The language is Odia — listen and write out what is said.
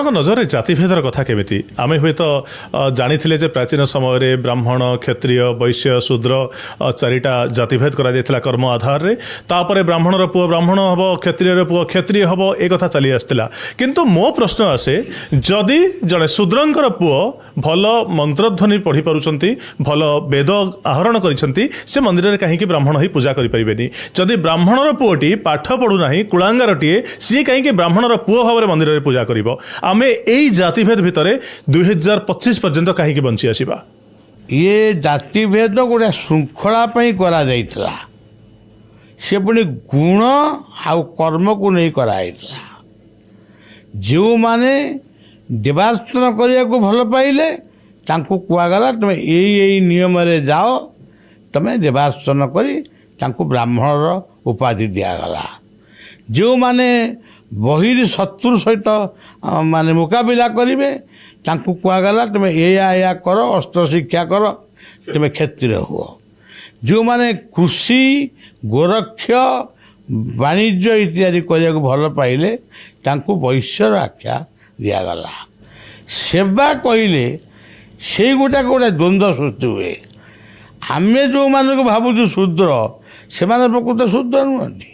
ଆପଣଙ୍କ ନଜରରେ ଜାତିଭେଦର କଥା କେମିତି? ଆମେ ହୁଏତ ଜାଣିଥିଲେ ଯେ ପ୍ରାଚୀନ ସମୟରେ ବ୍ରାହ୍ମଣ, କ୍ଷତ୍ରିୟ, ବୈଶ୍ୟ, ଶୂଦ୍ର 4ଟା ଜାତିଭେଦ କରାଯାଇଥିଲା କର୍ମ ଆଧାରରେ। ତାପରେ ବ୍ରାହ୍ମଣର ପୁଅ ବ୍ରାହ୍ମଣ ହେବ, କ୍ଷତ୍ରିୟର ପୁଅ କ୍ଷତ୍ରିୟ ହେବ, ଏ କଥା ଚାଲି ଆସିଥିଲା। କିନ୍ତୁ ମୋ ପ୍ରଶ୍ନ ଆସେ, ଯଦି ଜଣେ ଶୂଦ୍ରଙ୍କର ପୁଅ ଭଲ ମନ୍ତ୍ରଧ୍ୱନି ପଢ଼ିପାରୁଛନ୍ତି, ଭଲ ବେଦ ଆହରଣ କରିଛନ୍ତି, ସେ ମନ୍ଦିରରେ କାହିଁକି ବ୍ରାହ୍ମଣ ହୋଇ ପୂଜା କରିପାରିବେନି? ଯଦି ବ୍ରାହ୍ମଣର ପୁଅଟି ପାଠ ପଢ଼ୁନାହିଁ, କୁଳାଙ୍ଗାରଟିଏ, ସିଏ କାହିଁକି ବ୍ରାହ୍ମଣର ପୁଅ ଭାବରେ ମନ୍ଦିରରେ ପୂଜା କରିବ? ଆମେ ଏଇ ଜାତିଭେଦ ଭିତରେ 2025 ପର୍ଯ୍ୟନ୍ତ କାହିଁକି ବଞ୍ଚି ଆସିବା? ଇଏ ଜାତିଭେଦ ଗୋଟେ ଶୃଙ୍ଖଳା ପାଇଁ କରାଯାଇଥିଲା, ସେ ପୁଣି ଗୁଣ ଆଉ କର୍ମକୁ ନେଇ କରାଯାଇଥିଲା। ଯେଉଁମାନେ ଦେବାର୍ଚନ କରିବାକୁ ଭଲ ପାଇଲେ ତାଙ୍କୁ କୁହାଗଲା ତୁମେ ଏଇ ଏଇ ନିୟମରେ ଯାଅ, ତୁମେ ଦେବାର୍ଚନ କରି ତାଙ୍କୁ ବ୍ରାହ୍ମଣର ଉପାଧି ଦିଆଗଲା। ଯେଉଁମାନେ ବହିର୍ ଶତ୍ରୁ ସହିତ ମାନେ ମୁକାବିଲା କରିବେ ତାଙ୍କୁ କୁହାଗଲା ତୁମେ ଏଇଆ ଏଇଆ କର, ଅସ୍ତ୍ର ଶିକ୍ଷା କର, ତୁମେ କ୍ଷତ୍ରିୟ ହୁଅ। ଯେଉଁମାନେ କୃଷି, ଗୋରକ୍ଷ, ବାଣିଜ୍ୟ ଇତ୍ୟାଦି କରିବାକୁ ଭଲ ପାଇଲେ ତାଙ୍କୁ ବୈଶ୍ୟର ଆଖ୍ୟା ଦିଆଗଲା। ସେବା କହିଲେ ସେଇଗୁଟାକ ଗୋଟେ ଦ୍ୱନ୍ଦ୍ୱ ସୃଷ୍ଟି ହୁଏ। ଆମେ ଯେଉଁମାନଙ୍କୁ ଭାବୁଛୁ ଶୂଦ୍ର, ସେମାନେ ପ୍ରକୃତ ଶୂଦ୍ର ନୁହନ୍ତି।